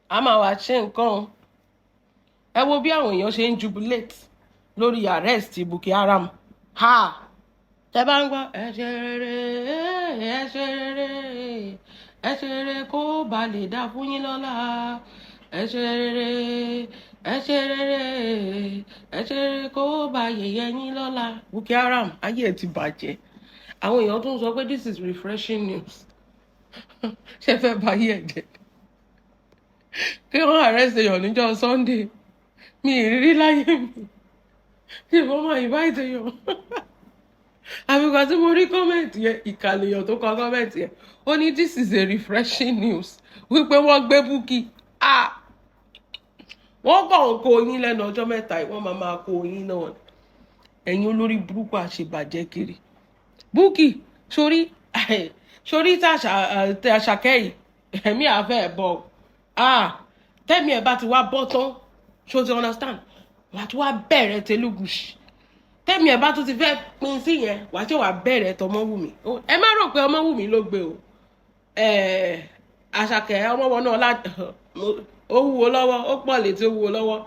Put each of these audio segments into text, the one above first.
A máa wá ṣe nǹkan o. Ẹ wo bí àwọn èèyàn ṣe ń jubilate lórí arrest Bukky Haram. Ha, tẹ bá ń gbọ́, "Ẹ ṣe rere, ẹ ṣe rere, ẹ ṣe rere kó ba lè dá fún yín lọ́la, ẹ ṣe rere, ẹ ṣe rere, ẹ ṣe rere kó ba yẹ̀yẹ́ yín lọ́la." Bukky Haram, ayé ẹ̀ ti bàjẹ́. Àwọn èèyàn tún sọ pé this is refreshing news. Ṣe fẹ́ bà ayé ẹ̀ jẹ́ kí wọ́n arrest èèyàn níjọ́ Sunday? Mi ìrírí láyé mi tí wọ́n máa invite èèyàn. Àbíkọ́ tí mo rí comment yẹn, ìkànnì èèyàn tó kọ comment yẹn, ó ní this is a refreshing news wípé wọ́n gbé Bukky. Ah, wọ́n kàn ń kó yín lẹ́nu ọjọ́ mẹ́ta yìí, wọ́n máa máa kó yín náà. Ẹ̀yin olórí burúkú, àṣebàjẹ́ kiri. Bukky, sórí sórí tí àṣàkẹ́ yìí, ẹ̀mí àfẹ́ ẹ̀ bọ̀. Ah, tẹ́mi ẹ̀ bá ti wá bọ́ tán, ṣó ti understand? Wà á tún wá bẹ̀rẹ̀ tẹlugùsì. Tẹ́mi ẹ̀ bá tún ti fẹ́ pin sí yẹn, wà á ṣe wà bẹ̀rẹ̀ tọmọ́wùmí. Ẹ má rò pé Ọmọwùmí ló gbé o. Àṣàkẹ́ ọmọwọ náà ó wúwo lọ́wọ́, ó pọ̀ létí, ó wúwo lọ́wọ́.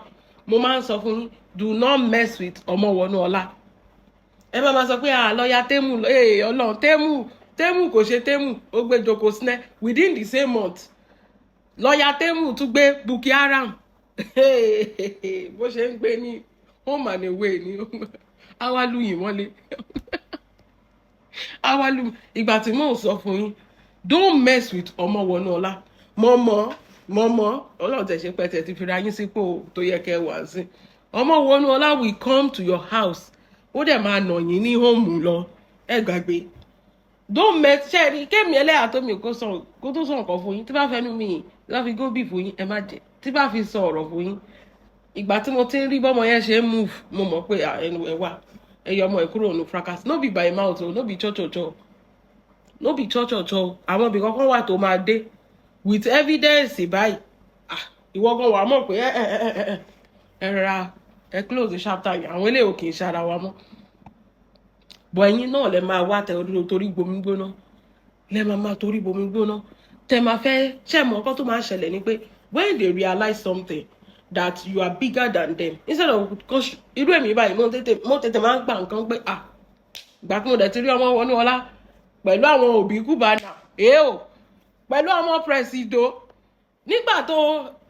Mo máa ń sọ fún yín, do not mess with Ọmọwọnúọlá. Ẹ má máa sọ pé à lọ́ọ̀yà Temu. Ọlọ́run, Temu, Temu kò ṣe Temu, ó gbé Joko Sneh within the same month. Lọ́ọ̀yà Temu tún gbé Bukky Haram. Bó ṣe ń gbé ní home and away ní àwa lùyìn mọ́lé, àwa lù. Ìgbà tí mò ń sọ fún yín, don't mess with Ọmọwọnúọlá. Mọ̀mọ́ mọ̀mọ́, Ọlọ́run tẹ̀ ṣe pẹ́tẹ́ ti fira yín sípò tó yẹ kẹ́ wà sí. Ọmọwọnúọlá will come to your house, ó dẹ̀ máa nà yín ní home lọ. Ẹ gbàgbé, don't mess. Ṣe rí kémi ẹlẹ́yà tó mi kó sọ kó tó sọ nǹkan fún yín, tí bá fẹnu mi, tí bá fi góbì fún yín, ẹ má jẹ. Tí bá fi sọ ọ̀rọ̀ fún yín, ìgbà tí mo ti ń rí bọ́mọ yẹn ṣe ń move, mo mọ̀ pé ẹnu ẹ wà, ẹ yọ ọmọ ẹ kúrò ní fracas. No be by mouth o, no be chochocho, no be chochocho. Àwọn ibì kankan wà tó máa dé with evidence báyìí. Ah, ìwọ gan wàá mọ̀ pé ẹ ẹ ẹ ẹ ẹ ra ẹ close the chapter yẹn. Àwọn eléyìí ò kì í ṣara wa mọ́ bọ̀. Ẹ̀yin náà lẹ máa wá tẹ torí gbomi gbóná, lẹ máa máa torí bomi gbóná, tẹ máa fẹ́ ṣe mọ̀. Nǹkan tó máa ṣẹlẹ̀ ni pé when they realize something, that you are bigger than them, instead of irú èmi báyìí, mo tètè máa ń gbà nǹkan pé, ah, ìgbà tí mo dẹ̀ ti rí ọmọ wọnú ọlá pẹ̀lú àwọn òbí kúbánà èèò, pẹ̀lú ọmọ presido, nígbà tó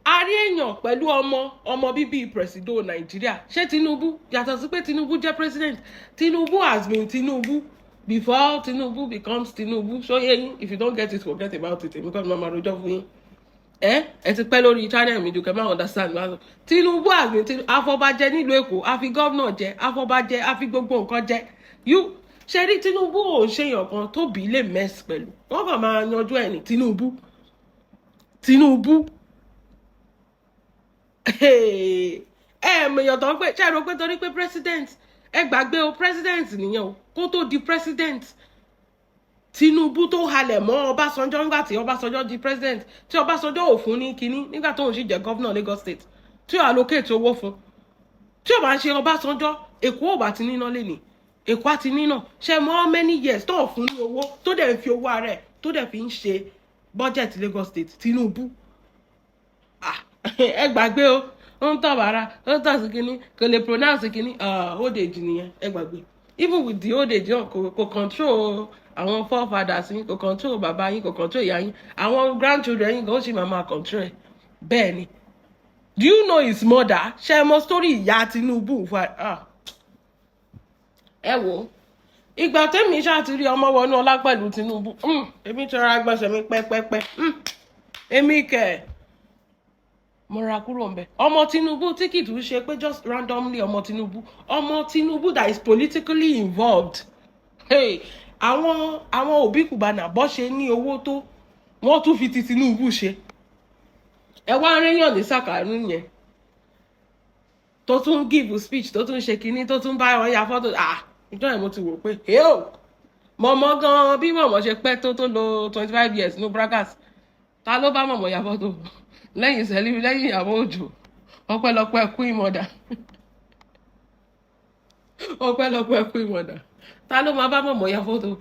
a rí èèyàn pẹ̀lú ọmọ ọmọ bíbí presido Nàìjíríà, ṣé Tinubu? Yàtọ̀ sí pé Tinubu jẹ́ president, Tinubu has been Tinubu before Tinubu becomes Tinubu. Ṣóyè yín? If you don't get it, forget about it. Èmi kọ́ ni màá máa rojọ́ fún yín. Ẹ ti pẹ́ lórí channel mi jù kẹ́ máa understand. Máa sọ Tinubu has been Tinubu. Afọbajẹ nílùú Èkó, àfi governor jẹ, afọbajẹ, àfi gbogbo nǹkan jẹ. You ṣe rí, Tinubu ò ń ṣèyàn kan tóbi lè mess pẹ̀lú. Wọ́n kàn máa yanjú ẹ̀ ní Tinubu. Tinubu, ẹ mọ̀yàn tó ń pè ṣe é rò pé torí pé president, ẹ gbàgbé o, president nìyẹn o. Kó tó di president, Tinubu tó halẹ̀ mọ́ Ọbásanjọ́ nígbà tí Ọbásanjọ́ di president, tí Ọbásanjọ́ ò fún ní kínní nígbà tóun sì jẹ́ governor Lagos State, tí ò allocate owó fún. Tí ò bá ń ṣe Ọbásanjọ́, Èkó ò bá ti níná lé ní, Èkó á ti níná. Ṣe mọ́ how many years tó fún ní owó, tó dẹ̀ ń fi owó ara ẹ̀, tó dẹ̀ fi ń ṣe budget Lagos State? Tinubu, ah, ẹ gbàgbé o. Ó ń tọ̀ bàrà, ó ń tọ̀ sí kínní, kò lè pronounce kínní. Old age nìyẹn, ẹ gbàgbé. Even with the old age náà, kò control àwọn forefathers yín, kò control bàbá yín, kò control ìyá yín. Àwọn grandchildren yín gan ó sì máa máa control ẹ̀. Bẹ́ẹ̀ ni. Do you know his mother? Ṣe é mọ story ìyá Tinubu? Fún ah, ẹ wò ó, ìgbà tẹ́mi ṣáà ti rí ọmọ wọnú ọlá pẹ̀lú Tinubu, èmi ti rọra gbọ́nsẹ̀ mi pẹ́pẹ́pẹ́. Èmi kẹ̀ mo ra kúrò ń bẹ. Ọmọ Tinubu tí kì í tún ṣe pé just randomly ọmọ Tinubu, ọmọ Tinubu that is politically involved. Hey, àwọn òbí Cubana bọ́ ṣe ní owó tó, wọ́n tún fi ti Tinubu ṣe. Ẹ wá ríyàn ní sàkánú yẹn tó tún give speech, tó tún ṣe kinní, tó tún bá wọn ya fọ́tò. Ah, ìjọ yẹn mo ti wò pé hey, mọ̀mọ́ gan, bí mọ̀mọ́ ṣe pẹ́ tó lo 25 years ní Bragas, ta ló bá mọ̀mọ́ ya fọ́tò lẹ́yìn sẹ́lí, lẹ́yìn Ìyàbọ̀ Òjó? Ọpẹ́lọpẹ́ Queen Mother, ọpẹ́lọpẹ́ Queen Mother. Ta ló máa bá mọ̀mọ́ ya fọ́tò?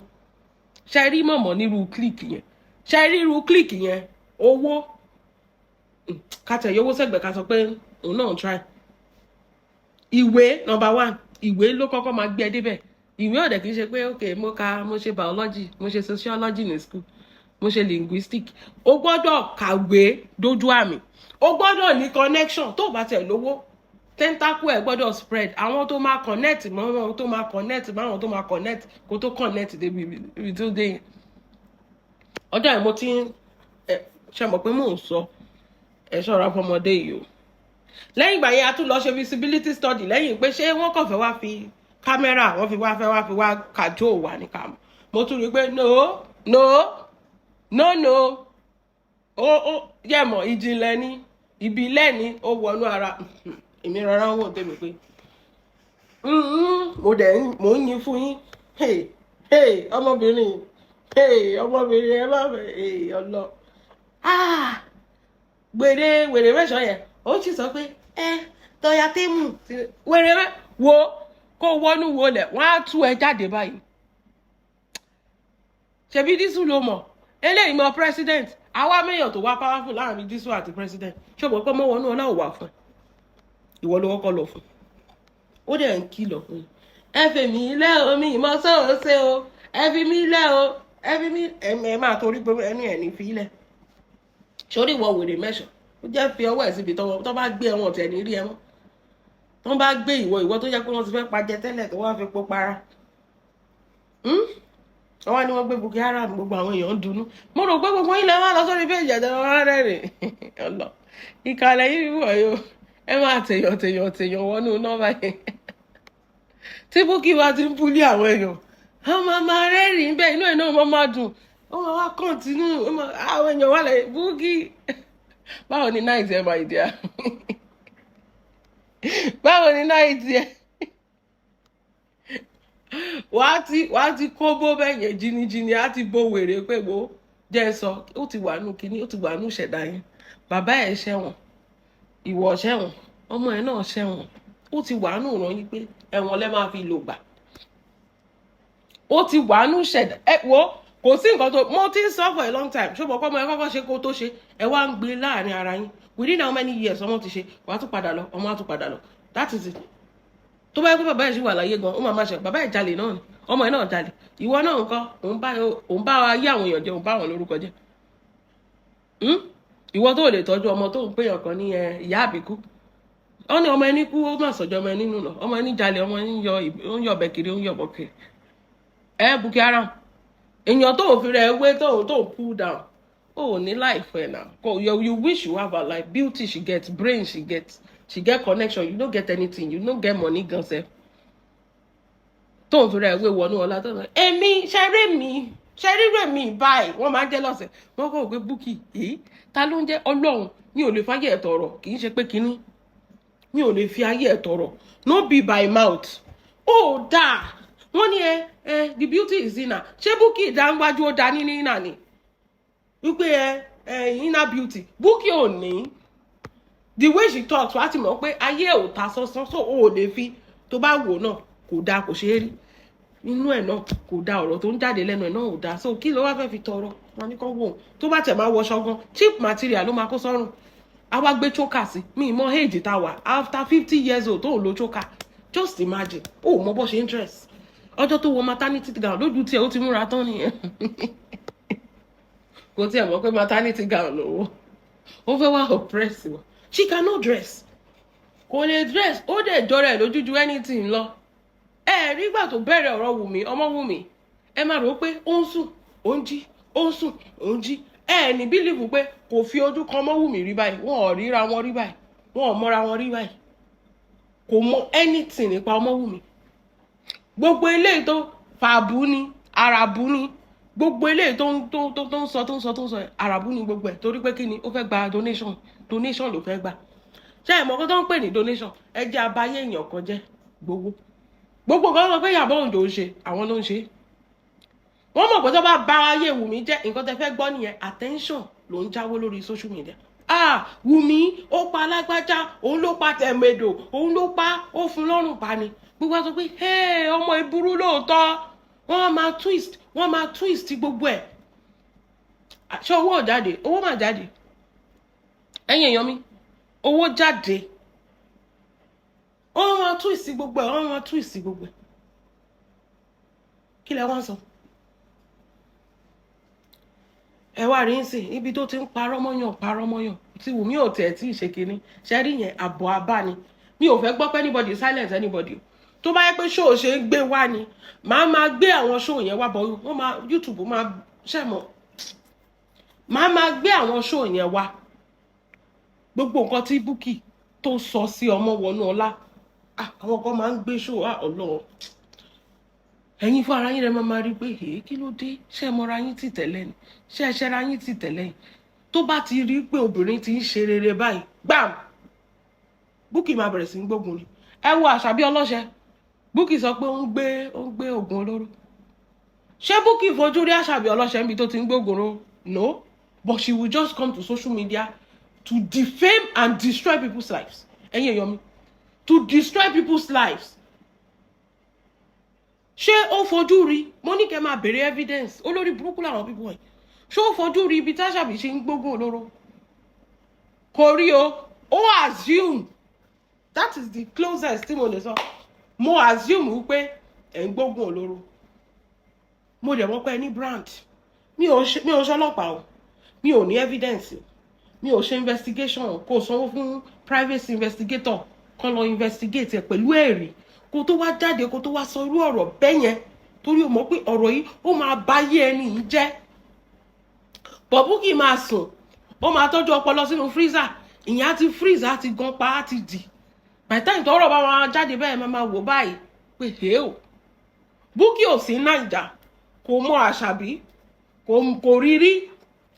Ṣe rí mọ̀mọ́ nírú clique yẹn? Ṣe rí irú clique yẹn? Owó Ká tẹ̀ yọwọ́ sẹ́gbẹ̀ẹ́, ká sọ pé òun náà try. Ìwé number one, ìwé ló kọ́kọ́ máa gbé ẹ débẹ̀. Ìwé ọ̀dẹ̀ kì í ṣe pé, ok, mo ka, mo ṣe biology, mo ṣe sociology ní school, mo ṣe linguistic. O gbọ́dọ̀ kàwé dójú àmì, o gbọ́dọ̀ ní connection. Tó o bá tẹ̀ lówó, tentacle ẹ̀ gbọ́dọ̀ spread. Àwọn tó máa connect mọ́ wọn, tó máa connect mọ́ àwọn tó máa connect, kó tó connect débi ibi tó dé yẹn. Ọjọ́ yẹn, mo ti ń ṣe mọ̀ pé mò ń sọ, ẹ ṣọ́ra fọmọdé yìí o. Lẹ́yìn ìgbà yẹn, a tún lọ ṣe feasibility study lẹ́yìn pé ṣé wọ́n kàn fẹ́ wá fi kámẹ́rà, wọ́n fi wá fẹ́ wá fi wá kàjó wà ní kàmú. Mo tún rí i pé no, no, no, no, ó yẹ mọ̀, ìjìnlẹ̀ ni, ìbílẹ̀ ni, ó wọnú ara. Èmi rọra ń wò tèmi pé mo dẹ̀ mò ń yin fún yín. Hey, hey, ọmọbìnrin, hey, ọmọbìnrin, ẹ má fẹ́, hey, ọlọ, ah, gbèrè wèrè mẹ́sàn-án yẹn, ó sì sọ pé ẹ tọ́ya témù wèrè mẹ́ wo kó wọnú wọlé, wọ́n á tú ẹ jáde báyìí. Ṣebí Dísù ló mọ̀, eléyìí mọ̀ president. Àwa méèyàn tó wá powerful láàrin Dísù àti president. Ṣé o mọ̀ pé ọmọ wọnú ọlá ò wà fún ẹ? Ìwọ ló kọ́kọ́ lọ fún. Ó dẹ̀ ń kìlọ̀ fún yín, ẹ fi mí lẹ́ omi ìmọ̀ sóòsè o, ẹ fi mí lẹ́ o, ẹ fi mí. Ẹ máa torí pé ẹnu ẹ̀ ní fi lẹ̀ sórí. Ìwọ wèrè mẹ́sàn, ó jẹ́ fi ọwọ́ ẹ̀ síbi tọwọ́ tó bá gbé ẹ̀wọ̀n tẹ̀ ní rí ẹ mọ́. Tó bá gbé ìwọ, ìwọ tó jẹ́ pé wọ́n ti fẹ́ pajẹ tẹ́lẹ̀, tó wá fi po para, wọ́n wá ní wọ́n gbé Boko Haram, gbogbo àwọn èèyàn ń dunnú. Mo rò pé gbogbo ilẹ̀ wa lọ sórí péjì ẹ̀jẹ̀ wọn rẹ́rìn ọlọ ìkàlẹ̀ yìí wọ̀ yóò. Ẹ máa tèèyàn tèèyàn tèèyàn wọnú nọ́mbà yẹn tí Bukky wa ti ń bully àwọn èèyàn, wọ́n máa máa rẹ́rìn bẹ́ẹ̀, inú ẹ̀ náà máa máa dùn, wọ́n máa wá continue àwọn èèyàn wà lẹ́yìn Bukky. Báwo ni night ẹ, my dear? Báwo ni night ẹ? Wàá ti kó bó bẹ́ẹ̀ yẹn jìnnìjìnnì, á ti bó wèrè pé wo jẹ́ sọ. Ó ti wà nù kínní, ó ti wà nù ṣẹ̀dá yẹn. Bàbá ẹ̀ ṣẹ̀wọ̀n, ìwọ ṣẹ̀wọ̀n, ọmọ ẹ̀ náà ṣẹ̀wọ̀n. Ó ti wà nù ràn yín pé ẹ̀wọ̀n lẹ́ máa fi lò gbà. Ó ti wà nù ṣẹ̀dá ẹ. Wo, kò sí nǹkan tó mo ti ń sọ for a long time. Ṣé mo kọ́ ọmọ ẹ kọ́kọ́ ṣe kó tó ṣe? Ẹ wá ń gbé láàrin ara yín. Within how many years ọmọ ti ṣe, wàá tún padà lọ, ọmọ á tún padà lọ. That is it. Tó bá yẹ kó bàbá ẹ̀ ṣì wà láyé gan, ó máa ma ṣe. Bàbá ẹ̀ jalè náà ni, ọmọ ẹ̀ náà jalè. Ìwọ náà nǹkan òun bá ayé àwọn èèyàn jẹ, òun bá àwọn lórúkọ jẹ. Ìwọ tó lè tọ́jú ọmọ tó ń pèèyàn kan ní ìyá àbíkú, wọ́n ní ọmọ ẹni kú, ó mà sọ̀jọ́ ọmọ ẹni nù lọ. Ọmọ ẹni jalè, ọmọ ẹni yọ, ó ń yọ ọbẹ̀ kiri, ó ń yọ ọbọ̀ kiri. Ẹ Bukky Haram, èèyàn tó fi rẹ̀ wé, tó pull down, ó ní life ẹ̀ náà. You wish you have a life. Beauty she get, brain she get, she get connection. You no get anything, you no get money gan sef. Tó ń fi rẹ̀ wé wọnú ọlá tó ń sọ èmi ṣeré mi ṣeré mi báyìí, wọ́n máa ń jẹ́ lọ́sẹ̀. Wọ́n kọ́ pé Bukky èyí ta ló ń jẹ́ ọlọ́run? Mi ò lè fáyé ẹ̀ tọrọ. Kì í ṣe pé kínní, mi ò lè fi ayé ẹ̀ tọrọ. No be by mouth. Ó dáa, wọ́n ní ẹ the beauty is inner. Ṣé Bukky ìdánwájú ó da ní nínà ni wípé ẹ inner beauty Bukky ò ní? The way she talks, wàá ti mọ̀ pé ayé ò ta sánsán. So o ò lè fi tó bá wò náà, kò dáa, kò ṣeé rí inú ẹ̀ náà, kò dáa. Ọ̀rọ̀ tó ń jáde lẹ́nu ẹ̀ náà ò dáa. So kí ló wá fẹ́ fi tọrọ? Wọn ní kó wò ó. Tó bá tẹ̀ máa wọṣọ gan, cheap material ló máa kó sọ́rùn, á wá gbé choker sí. Mi mọ age tá wà, after 50 years old tó ń lo choker. Just imagine, ó mọ bó ṣe ń dress. Ọjọ́ tó wọ maternity gown lójú tiẹ̀, ó ti múra tán nìyẹn. Kò tiẹ̀ mọ̀ pé maternity gown lówó. Ó fẹ́ wá oppress wọn. She cannot dress, kò lè dress. Ó dẹ̀ jọra ẹ̀ lójú ju anything lọ. Ẹ rí ìgbà tó bẹ̀rẹ̀ ọ̀rọ̀ Wùmí, ọmọ Wùmí, ẹ máa rò ó pé ó ń sùn, ó ń jí, ó ń sùn, ó ń jí. Ẹ ní believe pé kò fi ojú kan ọmọ Wùmí rí báyìí. Wọn ò ríra wọn rí báyìí, wọn ò mọ́ra wọn rí báyìí. Kò mọ anything nípa ọmọ Wùmí. Gbogbo eléyìí tó fàbú ni, àràbù ni. Gbogbo eléyìí tó ń sọ, tó ń sọ, tó ń sọ, àràbù ni gbogbo ẹ̀. Torí pé kí ni? Ó fẹ́ gba donation, donation ló fẹ́ gbà. Ṣé ẹ mọ̀ kó tó ń pè ní donation? Ẹ jẹ́ abayé èèyàn kan jẹ́ gbowó. Gbogbo nǹkan ló pé Ìyábọ̀ Òjó ń ṣe, àwọn ló ń ṣe. Wọ́n mọ̀ pé tó bá ba ayé Wùmí jẹ́, nǹkan tẹ́ fẹ́ gbọ́ nìyẹn. Attention ló ń jáwó lórí social media. Ah, Wùmí ó pa alágbájá, òun ló pa tẹ̀mẹ̀dò, òun ló pa, ó fún lọ́rùn pa ni. Gbogbo wa sọ pé, hey, ọmọ ìburú lóòótọ́. Wọ́n máa twist, wọ́n máa twist gbogbo ẹ̀. Ṣé owó ò jáde? Owó máa jáde. Ẹ̀yin èèyàn mi, Owó jáde, wọ́n máa tú ìsí gbogbo ẹ̀, wọ́n máa tú ìsí gbogbo ẹ̀. Kí lẹ wá ń sọ? Ẹ wá rí nsìn ibi tó ti ń parọ́ mọ́yàn, parọ́ mọ́yàn tí Wùmí ò tẹ̀ tí ì ṣe kínní ṣe rí yẹn. Àbọ̀ abá ni. Mi ò fẹ́ gbọ́ pé anybody silence anybody. Tó bá yẹ pé show ṣe ń gbé wá ni, màá máa gbé àwọn show yẹn wá bọ̀. Wọ́n máa YouTube máa ṣẹ̀mọ̀, màá máa gbé àwọn show yẹn wá. Gbogbo nǹkan tí Bukky tó sọ sí ọmọ wọnú ọlá, àwọn kan máa ń gbé show. Ọlọ́run, ẹ̀yin fún ara yín rẹ máa máa rí pé èé, kí ló dé? Ṣé ẹ mọra yín tì tẹ́lẹ̀ ni? Ṣé ẹ ṣẹ́ra yín tì tẹ́lẹ̀ ni? Tó bá ti rí pé obìnrin ti ń ṣe rere báyìí, gbàm, Bukky máa bẹ̀rẹ̀ sí ń gbógun ni. Ẹ wo Àṣàbí ọlọ́ṣẹ, Bukky sọ pé ó ń gbé oògùn olóró. Ṣé Bukky fojú rí Àṣàbí ọlọ́ṣẹ níbi tó ti ń gbógun olóró? No, but she will just come to social media to defame and destroy people's lives. Ẹ̀yin èèyàn mi, to destroy people's lives. Ṣé ó fojú rí? Mo ní kẹ́ máa béèrè evidence. Olórí burúkú làwọn people wọ̀nyí. Ṣé ó fojú rí ibi táṣàbí ṣe ń gbógun olóró? Kò rí o. Ó assume. That is the closest tí mo lè sọ. Mo assume wípé ẹ̀ ń gbógun olóró, mo dẹ̀ mọ̀ pé ẹ ní brand. Mi ò ṣe ọlọ́pàá o, mi ò ní evidence, mi ò ṣe investigation. Kò sanwó fún private investigator kan lọ investigate ẹ pẹ̀lú ẹ̀rí kó tó wá jáde, kó tó wá sọ irú ọ̀rọ̀ bẹ́ẹ̀ yẹn, torí o mọ̀ pé ọ̀rọ̀ yìí, ó máa bá yé ẹni yìí jẹ́. But Bukky máa sùn, ó máa tọ́jú ọpọlọ sínú freezer. Ìyẹn á ti freezer, á ti gan pa, á ti dì. By the time tọ́rọ̀ bá wọn jáde bẹ́ẹ̀, máa máa wò báyìí pé hẹ́ o. Bukky ò sí Naija, kò mọ Àṣàbí, kò rí rí.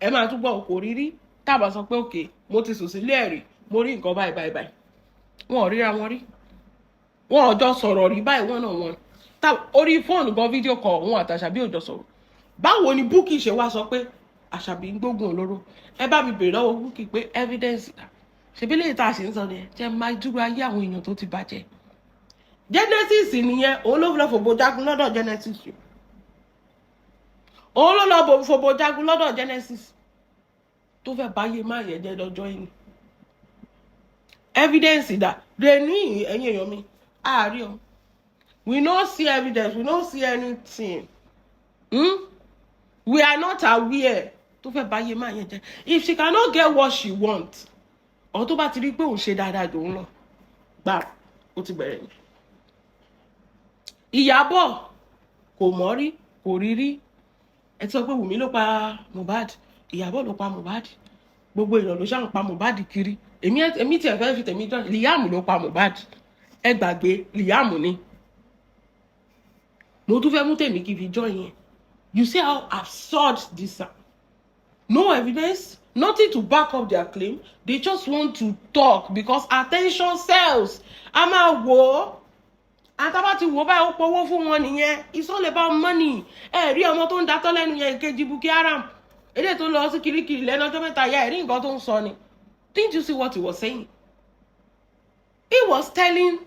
Ẹ máa túbọ̀ kò rí rí. Tábà sọ pé òkè, mo ti sùn sílé ẹ̀rí, mo rí nǹkan báyìí báyìí báyìí. Wọn ò ríra wọn rí, wọn ò jọ sọ̀rọ̀ rí báyìí. Wọn náà wọn tá orí fóònù gan, video call, òun àtàṣàbí ò jọ sọ̀rọ̀. Báwo ni Bukky ṣe wá sọ pé Àṣàbí ń gbógun olóró? Ẹ bá mi bèrè lọ́wọ́ Bukky pé evidence dà? Ṣebí lè tá a ṣe ń sọ nìyẹn. Jẹ́ máa dúró ayé àwọn èèyàn tó ti bàjẹ́. Genesis nìyẹn. Òun ló lọ fòbò jagun lọ́dọ̀ Genesis. Òun ló lọ fòbò jagun lọ́dọ̀ Genesis tó fẹ́ báyé má yẹ jẹ́ lọ́jọ́ yìí. Evidence dà rẹ ní? Ẹ̀yin èèyàn mi, àárí o. We no see evidence, we no see anything, We are not aware. Tó fẹ́ báyé má yẹn jẹ́. If she cannot get what she want, or tó bá ti rí pé òun ṣe dáadáa jò ń lọ gbà, ó ti bẹ̀rẹ̀ ni. Ìyábọ̀ kò mọ̀ rí, kò rí rí. Ẹ ti sọ pé Wùmí ló pa Mohbad, Ìyábọ̀ ló pa Mohbad, gbogbo èèyàn ló ṣáà ń pa Mohbad kiri. Èmi tiẹ̀ fẹ́ fi tèmi jọ Liam ló pa Mohbad. Ẹ gbàgbé, Liam ni. Mo tún fẹ́ mú tèmi kí n fi jọ yẹn. You see how absurd this are? No evidence, nothing to back up their claim. They just want to talk because attention sells. A máa wò ó, àtàbà ti wò báyìí, ó pọwó fún wọn nìyẹn. It's all about money. Ẹ rí ọmọ tó ń datọ́ lẹ́nu yẹn, ìkejì Bukky Haram, eléyìí tó lọ sí Kirikiri lẹ́nu ọjọ́ 3 ya, ẹ rí nǹkan tó ń sọ ni? Didn't you see what he was saying? He was telling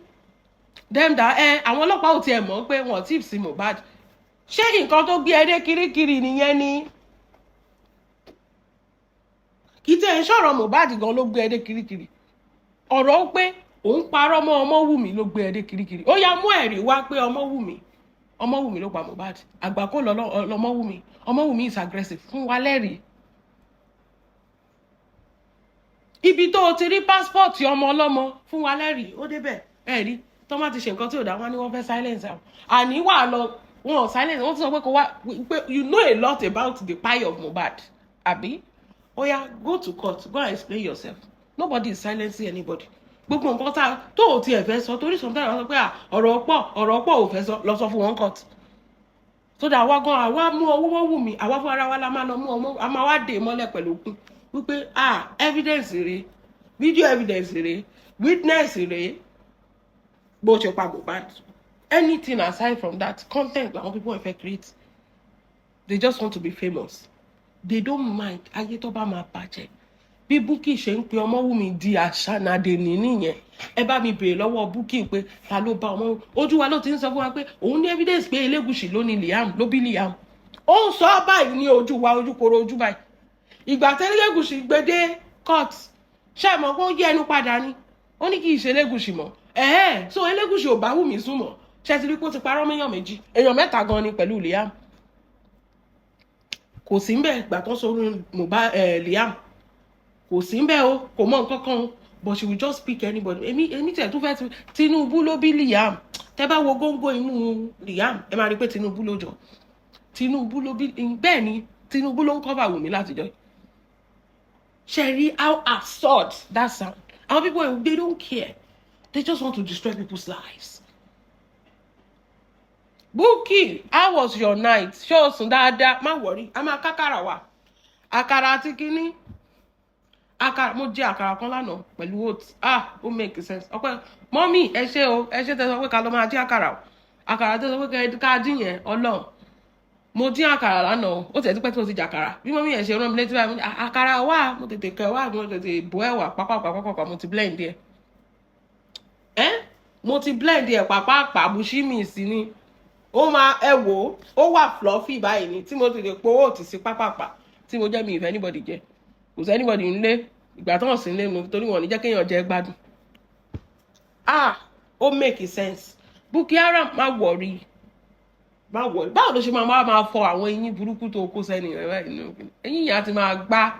them that ẹ àwọn ọlọ́pàá ò tiẹ̀ mọ̀ pé wọ́n tip sí Mohbad. Ṣé nǹkan tó gbé ẹ dé Kirikiri nìyẹn ni? Kì í tẹ́ ẹ sọ̀rọ̀. Mohbad gan ló gbé ẹ dé Kirikiri. Ọ̀rọ̀ ó pé òun parọ́ mọ́ Ọmọ́wùmí ló gbé ẹ dé Kirikiri. Ó yá, mú ẹ̀rí wá pé Ọmọ́wùmí ló pa Mohbad. Àgbà kó lọ lọmọ́wùmí. Ọmọ́wùmí is aggressive. Fún wa lẹ́rìí ibi tó o ti rí passport ọmọ ọlọ́mọ. Fún wa lẹ́rìí. Ó débẹ̀, ẹ rí tó má ti ṣe nǹkan tí ò dá wọn ni wọ́n fẹ́ silence àwọn. Àní wà lọ, wọn ò silence. Wọ́n ti sọ pé kò wá pé you know a lot about the pie of Mohbad, àbí? Ó yá, go to court, go and explain yourself. Nobody is silencing anybody. Gbogbo nǹkan tá tó o tiẹ̀ fẹ́ sọ, torí sometimes wọ́n sọ pé ọ̀rọ̀ pọ̀, ọ̀rọ̀ pọ̀, ò fẹ́ sọ, lọ sọ fún wọn court, so that àwa gan, àwa mú ọwọ́ wọ́n wù mí, àwa fún ara wa la máa lọ mú ọmọ, a máa wá dè mọ́lẹ̀ pẹ̀lú okun wípé evidence rèé, video evidence rèé, witness rèé, bó ṣe pa Mohbad. Anything aside from that, content làwọn people fẹ́ create. They just want to be famous. They don't mind ayé tó bá máa bàjẹ́. Bí Bukky ṣe ń pe Ọmọ́wùmí di àṣànàdè ní nìyẹn. Ẹ bá mi béèrè lọ́wọ́ Bukky pé ta ló bá ọmọ. Ojú wa ló ti ń sọ fún wa pé òun ní evidence pé Elégùṣì ló ní Liam, ló bí Liam. Ó ń sọ báyìí ní ojú wa, ojú koro ojú báyìí. Ìgbà tí Elégùṣì gbé dé court. Ṣé ẹ mọ̀ pé ó yí ẹnu padà ni? Ó ní kì í ṣe Elégùṣì mọ́. Ẹ̀hẹ́n, so Elégùṣì ò bá Wùmí sùn mọ́. Ṣé ti rí pé ó ti parọ́ méyàn méjì, èèyàn mẹ́ta gan ni pẹ̀lú Liam? Kò sí ń bẹ̀ gbà tó sọ Mohbad. Liam kò sí ń bẹ̀ o, kò mọ nǹkan kan o, but she will just pick anybody. Èmi tẹ̀ tún fẹ́ Tinubu ló bí Liam. Tẹ́ bá wo góńgó imú Liam, ẹ máa rí i pé Tinubu ló jọ. Tinubu ló bí. Bẹ́ẹ̀ ni, Tinubu ló ń cover Wùmí látijọ́. Ṣe rí how absurd that sound? Our people, they don't care, they just want to destroy people's lives. Bukky, how was your night? Ṣé o sùn dáadáa? Má worry, a máa kákàrà wà, àkàrà àti kínní àkàrà. Mo jẹ àkàrà kan lánàá pẹ̀lú oats. Ah, ó make sense. Ọpẹ́ mọ́mí, ẹ ṣé o, ẹ ṣé tẹ́ sọ pé ká lọ máa dín àkàrà o. Àkàrà tẹ́ sọ pé ká dín yẹn, Ọlọ́run, mo dín àkàrà lánàá o. Ó tẹ̀ tí pẹ́ tí mo ti jẹ àkàrà. Bí mọ́mí yẹn ṣe rán mi létí báyìí, àkàrà wà, mo tètè kẹ wá, mo tètè bọ́ ẹ̀wà pápápá, mo ti blend ẹ̀ ẹ́, mo ti blend ẹ̀ pàpàpà. Bùsímì sí ni ó máa ẹ wò ó, ó wà fluffy báyìí ni tí mo ti lè po oat sí pápápá tí mo jẹ́. Mi ìfẹ́ anybody jẹ, kò sí anybody nílé ìgbà tó hàn sí nílé nu, torí wọn ò ní jẹ́ kéèyàn jẹ gbádùn. Ah, ó make sense. Bukky Haram, má worry, má worry. Báwo ló ṣe máa fọ àwọn eyín burúkú tó kó sẹ́ni rẹ̀ báyìí nínú eyín yẹn? Á ti máa gbá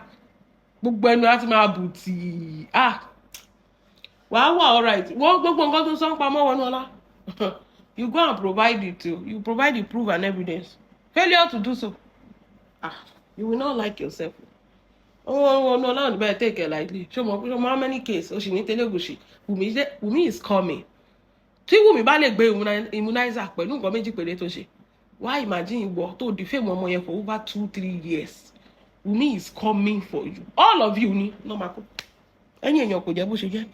gbogbo ẹnu, á ti máa bù tì. Ah, wàá wà alright. Wọ́n gbogbo nǹkan tó sọ ń pamọ́ wọnú ọlá. You go and provide it o. You provide the proof and evidence. Failure to do so, ah, you will not like yourself. Wọ́n wọnú ọlá ò ní bẹ́ẹ̀ take it lightly. Ṣé o mọ̀ how many case o sì ní tẹ́lẹ̀gùsì? Wùmí is coming. Tí Wùmí bá lè gbé immunizer pẹ̀lú nǹkan méjì péré tó ṣe wá, imagine ìwọ tó defame ọmọ yẹn for over 2-3 years. Wùmí is coming for you, all of you ni nọ́ọ̀mà kó ẹ̀yin èèyàn. Kò jẹ́ bó ṣe jẹ́.